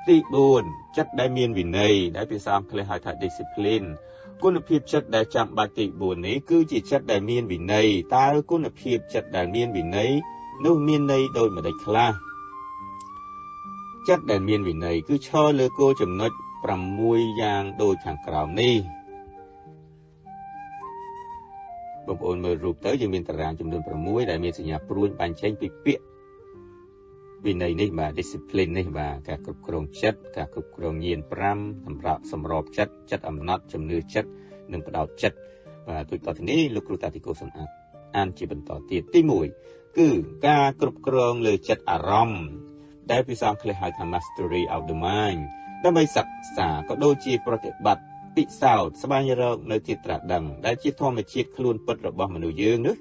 ទី4ចិត្តដែលមានវិន័យដែលភាសាអង់គ្លេសហៅថា discipline គុណភាពចិត្តដែលចាំបាច់ទី4នេះគឺជាចិត្តដែលមានវិន័យតើគុណភាពចិត្តដែលមានវិន័យនោះមានន័យដូចម្តេចខ្លះចិត្តដែលមានវិន័យគឺឈរលើគោលចំណុច6យ៉ាងដូចខាងក្រោមនេះបងប្អូនមើលរូបទៅយើងមានតារាងចំនួន6ដែលមានសញ្ញាព្រួញបាញ់ចេញពីពាក្យវិន័យនេះបាទ discipline នេះបាទការគ្រប់គ្រងចិត្តការគ្រប់គ្រងញាណ5សម្រាប់សម្របចិត្តចិត្តអំណត់ជំនឿចិត្តនិងផ្ដោតចិត្តបាទដូចតទៅនេះលោកគ្រូតាតិកោសំអាតអានជាបន្តទៀតទី1គឺការគ្រប់គ្រងលើចិត្តអារម្មណ៍ដែលភាសាអង់គ្លេសហៅថា mastery of the mind ដើម្បីសិក្សាក៏ដូចជាប្រតិបត្តិពិសោធន៍ស្វែងរកនៅជាត្រាស់ដឹងដែលជាធម្មជាតិខ្លួនពិតរបស់មនុស្សយើងនោះ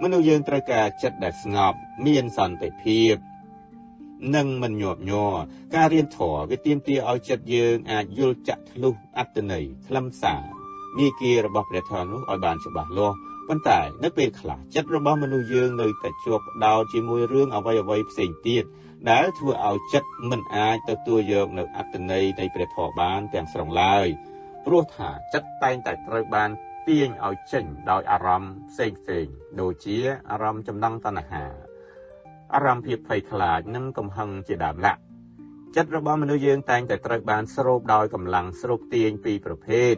មនុស្សយើងត្រូវការចិត្តដែលស្ងប់មានសន្តិភាពនិងមិនញាប់ញ័រការរៀនធម៌វាទាមទារឲ្យចិត្តយើងអាចយល់ចាក់ធ្លុះអត្ថន័យខ្លឹមសារមាគ៌ារបស់ព្រះធម៌នោះឲ្យបានច្បាស់លាស់ប៉ុន្តែនៅពេលខ្លះចិត្តរបស់មនុស្សយើងនៅតែជាប់ផ្ដោតជាមួយរឿងអ្វីៗផ្សេងទៀតដែលធ្វើឲ្យចិត្តមិនអាចទទួលយកនៅអត្ថន័យនៃព្រះធម៌បានទាំងស្រុងឡើយព្រោះថាចិត្តតែងតែត្រូវបានទាញឲ្យចេញដោយអារម្មណ៍ផ្សេងៗដូចជាអារម្មណ៍ចំណងតណ្ហាអារម្មណ៍ភាពភ័យខ្លាចនិងកំហឹងជាដើមឡាក់ចិត្តរបស់មនុស្សយើងតែងតែត្រូវបានស្រូបដោយកម្លាំងស្រូបទាញពីរប្រភេទ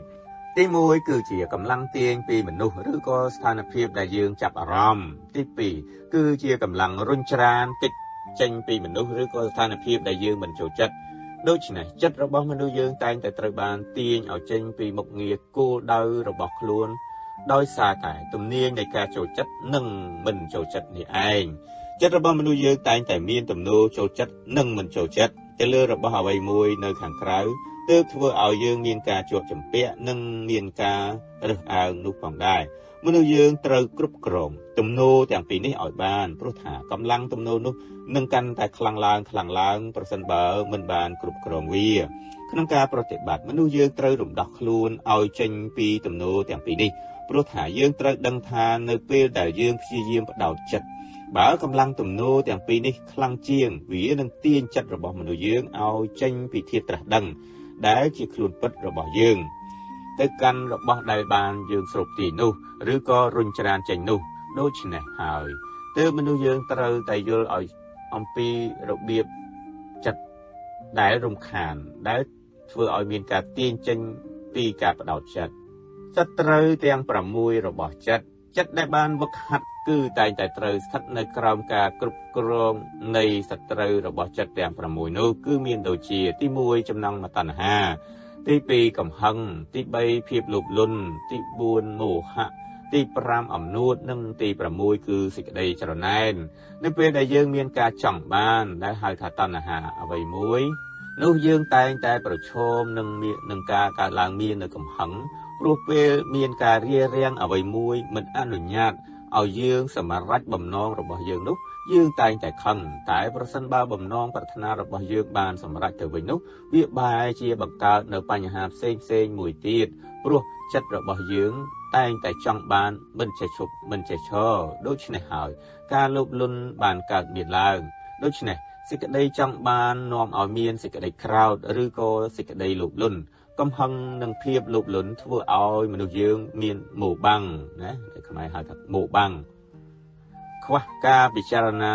ទី1គឺជាកម្លាំងទាញពីមនុស្សឬក៏ស្ថានភាពដែលយើងចាប់អារម្មណ៍ទី2គឺជាកម្លាំងរុញច្រានកិច្ចចេញពីមនុស្សឬក៏ស្ថានភាពដែលយើងមិនចូលចិត្តដូច្នេះចិត្តរបស់មនុស្សយើងតែងតែត្រូវបានទាញឲ្យចេញពីមុខងារគោលដៅរបស់ខ្លួនដោយសារតែទំនាញនៃការចូលចិត្តនិងមិនចូលចិត្តនេះឯងចិត្តរបស់មនុស្សយើងតែងតែមានទំនោរចូលចិត្តនិងមិនចូលចិត្តទៅលើរបស់អ្វីមួយនៅខាងក្រៅទើបធ្វើឲ្យយើងមានការជាប់ជំពាក់និងមានការរើសអើងនោះផងដែរមនុស្សយើងត្រូវគ្រប់គ្រងទំនោរទាំងពីរនេះឲ្យបានព្រោះថាកម្លាំងទំនោរនោះនឹងកាន់តែខ្លាំងឡើងខ្លាំងឡើងប្រសិនបើមិនបានគ្រប់គ្រងវាក្នុងការប្រតិបត្តិមនុស្សយើងត្រូវរំដោះខ្លួនឲ្យចេញពីទំនោរទាំងពីរនេះព្រោះថាយើងត្រូវដឹងថានៅពេលដែលយើងព្យាយាមផ្ដោតចិត្តបើកម្លាំងទំនោរទាំងពីរនេះខ្លាំងជាងវានឹងទាញចិត្តរបស់មនុស្សយើងឲ្យចេញពីធាតុត្រាស់ដឹងដែលជាខ្លួនពិតរបស់យើងទៅកាន់របស់ដែលបានយើងស្រូបទាញនោះឬក៏រុញច្រានចេញនោះដូច្នេះហើយទើបមនុស្សយើងត្រូវតែយល់ឲ្យអំពីរបៀបចិត្តដែលរំខានដែលធ្វើឲ្យមានការទាញចេញពីការផ្ដោតចិត្តសត្រូវទាំង6របស់ចិត្តចិត្តដែលបានវឹកហាត់គឺតែងតែត្រូវស្ថិតនៅក្រោមការគ្រប់គ្រងនៃសត្រូវរបស់ចិត្តទាំង6នោះគឺមានដូចជាទី1ចំណងតណ្ហាទី2កំហឹងទី3ភាពលោភលន់ទី4មោហៈទី5អំនួតនិងទី6គឺសេចក្តីច្រណែននៅពេលដែលយើងមានការចង់បានដែលហៅថាតណ្ហាអ្វីមួយនោះយើងតែងតែប្រឈមនឹងការកើតឡើងមាននៅកំហឹងព្រោះពេលមានការរារាំងអ្វីមួយមិនអនុញ្ញាតឲ្យយើងសម្រេចបំណងរបស់យើងនោះយើងតែងតែខឹងតែប្រសិនបើបំណងប្រាថ្នារបស់យើងបានសម្រេចទៅវិញនោះវាបែរជាបង្កើតនៅបញ្ហាផ្សេងៗមួយទៀតព្រោះចិត្តរបស់យើងតែងតែចង់បានមិនចេះឈប់មិនចេះឈរដូច្នេះហើយការលោភលន់បានកើតមានឡើងដូច្នេះសេចក្តីចង់បាននាំឲ្យមានសេចក្តីក្រោធឬក៏សេចក្តីលោភលន់កំហឹងនិងភាពលោភលន់ធ្វើឲ្យមនុស្សយើងមានមោបាំងណាដែលខ្មែរហៅថាមោបាំងខ្វះការពិចារណា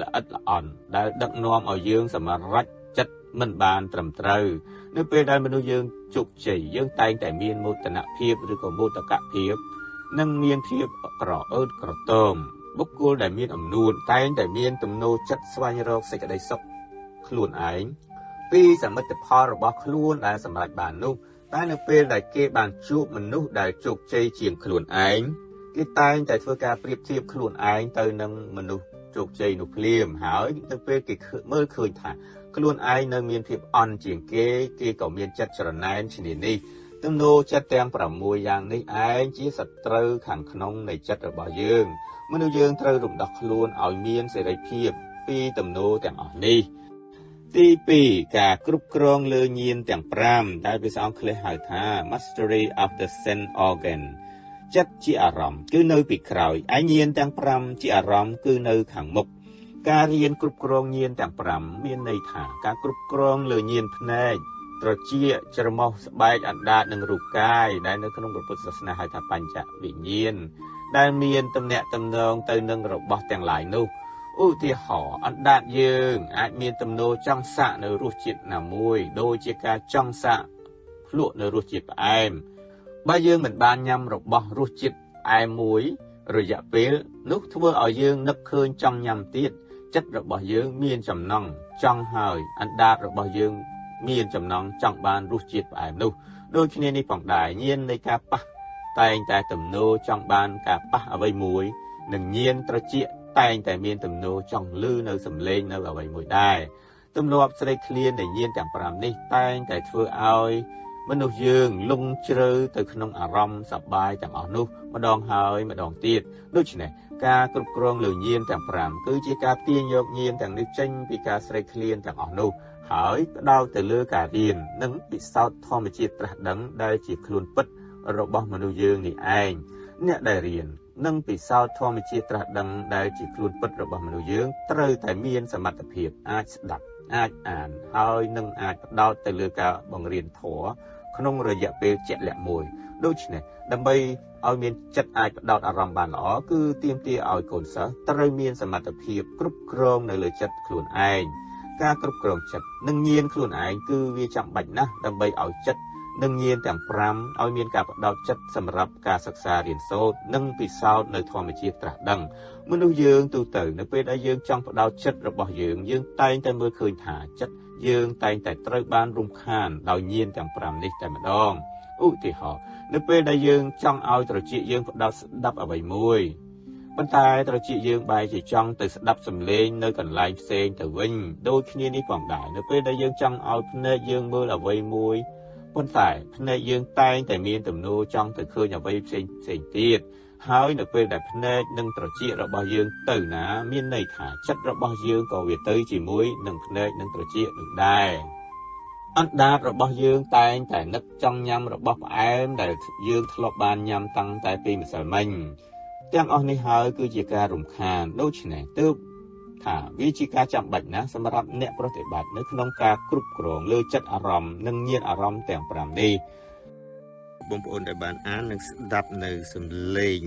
ល្អិតល្អន់ដែលដឹកនាំឲ្យយើងសម្រេចចិត្តមិនបានត្រឹមត្រូវនៅពេលដែលមនុស្សយើងជោគជ័យយើងតែងតែមានមោទនភាពឬក៏មោទកភាពនិងមានភាពក្រអឺតក្រទមបុគ្គលដែលមានអំនួតតែងតែមានទំនោរចិត្តស្វែងរកសេចក្តីសុខខ្លួនឯងពីសមិទ្ធផលរបស់ខ្លួនដែលសម្រេចបាននោះតែនៅពេលដែលគេបានជួបមនុស្សដែលជោគជ័យជាងខ្លួនឯងគេតែងតែធ្វើការប្រៀបធៀបខ្លួនឯងទៅនឹងមនុស្សជោគជ័យនោះភ្លាមហើយទៅពេលគេមើលឃើញថាខ្លួនឯងនៅមានភាពអន់ជាងគេគេក៏មានចិត្តច្រណែនឈ្នានីសទំនោរចិត្តទាំង6យ៉ាងនេះឯងជាសត្រូវខាងក្នុងនៃចិត្តរបស់យើងមនុស្សយើងត្រូវរំដោះខ្លួនឲ្យមានសេរីភាពពីទំនោរទាំងអស់នេះទី2ការគ្រប់គ្រងលើញាណទាំង5ដែលភាសាអង់គ្លេសហៅថា Mastery of the Sense Organ ចិត្តជាអារម្មណ៍គឺនៅពីក្រោយឯញាណទាំង5ជាអារម្មណ៍គឺនៅខាងមុខ ការរៀនគ្រប់គ្រងញាណទាំង5មានន័យថាការគ្រប់គ្រងលើញាណភ្នែកត្រចៀកច្រមុះស្បែកអណ្ដាតនិងរូបកាយដែលនៅក្នុងព្រះពុទ្ធសាសនាហៅថាបញ្ចវិញ្ញាណដែលមានទំនាក់ទំនងទៅនឹងរបស់ទាំងឡាយនោះឧទាហរណ៍អណ្ដាតយើងអាចមានទំនោរចង់សាកនៅរសជាតិណាមួយដូចជាការចង់សាកភ្លក់នៅរសជាតិផ្អែមបើយើងមិនបានញ៉ាំរបស់រសជាតិផ្អែមមួយរយៈពេលនោះធ្វើឲ្យយើងនឹកឃើញចង់ញ៉ាំទៀតចិត្តរបស់យើងមានចំណង់ចង់ហើយអណ្ដាតរបស់យើងមានចំណង់ចង់បានរសជាតិផ្អែមនោះដូចគ្នានេះផងដែរញាណនៃការប៉ះតែងតែទំនោរចង់បានការប៉ះអ្វីមួយនិងញាណត្រចៀកតែងតែមានទំនោរចង់ឮនៅសំឡេងនៅអ្វីមួយដែរទម្លាប់ស្រេកឃ្លាននៃញាណទាំង5នេះតែងតែធ្វើឲ្យមនុស្សយើងលង់ជ្រៅទៅក្នុងអារម្មណ៍សប្បាយទាំងអស់នោះម្ដងហើយម្ដងទៀតដូច្នេះការគ្រប់គ្រងលើញាណទាំង5គឺជាការទាញយកញាណទាំងនេះចេញពីការស្រេកឃ្លានទាំងអស់នោះហើយផ្ដោតទៅលើការរៀននិងពិសោធន៍ធម្មជាតិត្រាស់ដឹងដែលជាខ្លួនពិតរបស់មនុស្សយើងនេះឯងអ្នកដែលរៀននិងពិសោធន៍ធម្មជាតិត្រាស់ដឹងដែលជាខ្លួនពិតរបស់មនុស្សយើងត្រូវតែមានសមត្ថភាពអាចស្ដាប់អាចអានហើយនឹងអាចផ្ដោតទៅលើការបង្រៀនធម៌ក្នុងរយៈពេលជាក់លាក់មួយដូច្នេះដើម្បីឲ្យមានចិត្តអាចផ្ដោតអារម្មណ៍បានល្អគឺទាមទារឲ្យកូនសិស្សត្រូវមានសមត្ថភាពគ្រប់គ្រងនៅលើចិត្តខ្លួនឯងការគ្រប់គ្រងចិត្តនិងញាណខ្លួនឯងគឺវាចាំបាច់ណាស់ដើម្បីឲ្យចិត្តនិងញាណទាំង5ឲ្យមានការផ្ដោតចិត្តសម្រាប់ការសិក្សារៀនសូត្រនិងពិសោធន៍នៅធម្មជាតិត្រាស់ដឹងមនុស្សយើងទូទៅនៅពេលដែលយើងចង់ផ្ដោតចិត្តរបស់យើងយើងតែងតែមើលឃើញថាចិត្តយើងតែងតែត្រូវបានរំខានដោយញាណទាំង5នេះតែម្ដងឧទាហរណ៍នៅពេលដែលយើងចង់ឲ្យត្រចៀកយើងផ្ដោតស្ដាប់អ្វីមួយប៉ុន្តែត្រចៀកយើងបែរជាចង់ទៅស្ដាប់សំឡេងនៅកន្លែងផ្សេងទៅវិញដូចគ្នានេះផងដែរនៅពេលដែលយើងចង់ឲ្យភ្នែកយើងមើលអ្វីមួយប៉ុន្តែភ្នែកយើងតែងតែមានទំនោរចង់ទៅឃើញអ្វីផ្សេងផ្សេងទៀតហើយនៅពេលដែលភ្នែកនិងត្រចៀករបស់យើងទៅណាមានន័យថាចិត្តរបស់យើងក៏វាទៅជាមួយនឹងភ្នែកនិងត្រចៀកនោះដែរអណ្ដាតរបស់យើងតែងតែនឹកចង់ញ៉ាំរបស់ផ្អែមដែលយើងធ្លាប់បានញ៉ាំតាំងតែពីម្សិលមិញទាំងអស់នេះហើយគឺជាការរំខានដូច្នេះទើបថាវាជាការចាំបាច់ណាស់សម្រាប់អ្នកប្រតិបត្តិនៅក្នុងការគ្រប់គ្រងលើចិត្តអារម្មណ៍និងញាណអារម្មណ៍ទាំង5នេះបងប្អូនដែលបានអាននិងស្ដាប់នៅសំឡេង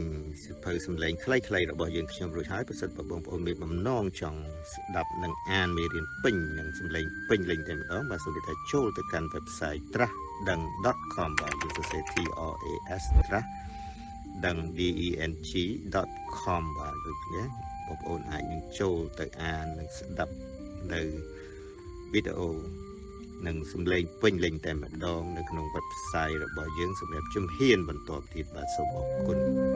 សៀវភៅសំឡេងខ្លីៗរបស់យើងខ្ញុំរួចហើយប្រសិនបើបងប្អូនមានបំណងចង់ស្ដាប់និងអានមេរៀនពេញនិងសំឡេងពេញលេញតែម្ដងបាទសូមគេថាចូលទៅកាន់ website trasdeng.com បាទយើងសរសេរ T R A S ត្រាស់ដឹង deng.com បាទដូចនេះបងប្អូនអាចនឹងចូលទៅអាននិងស្ដាប់នៅវីដេអូនិងសំឡេងពេញលេញតែម្ដងនៅក្នុង website របស់យើងសម្រាប់ជំហានបន្ទាប់ទៀតបាទសូមអរគុណ។